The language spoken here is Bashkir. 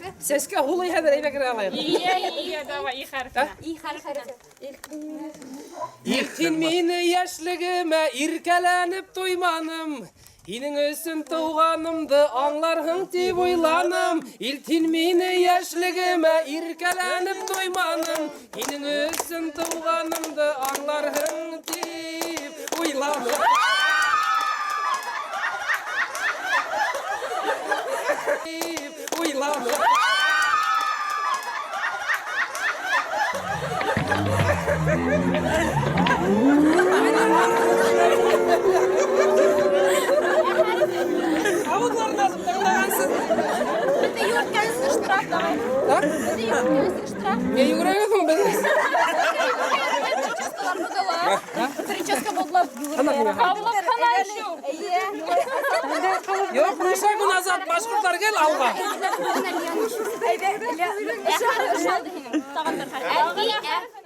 хәрефе. Сәскә һулый хәҙер, әйҙә керә алайыҡ. Ия, ия, давай, И хәрефе. И хәрефе. Их. Һин мине йәшлегемә иркәләнеп туйманым. Һинең өсөн тыуғанымды аңларһың тип уйланым. Илт һин мине йәшлегемә иркәләнеп туйманым. Һинең өсөн тыуғанымды аңларһың тип уйланым. Тип уйланым. Ауыҙларын асып тыңлағансы. Беҙҙе йүгерткән өсөн штраф давай. А? Беҙҙе йүгерткән өсөн штраф. Не йүгерәгеҙ һуң беҙ? Прическалар боҙола. Прическа боҙола. Ана һиңә. Ҡабыллап ҡына еще. Юҡ, бер шагу назад, башҡорттар кил алға. Ә хәрефе ҡалды һинең. Тағын бер хәреф. Ә, И, Ә.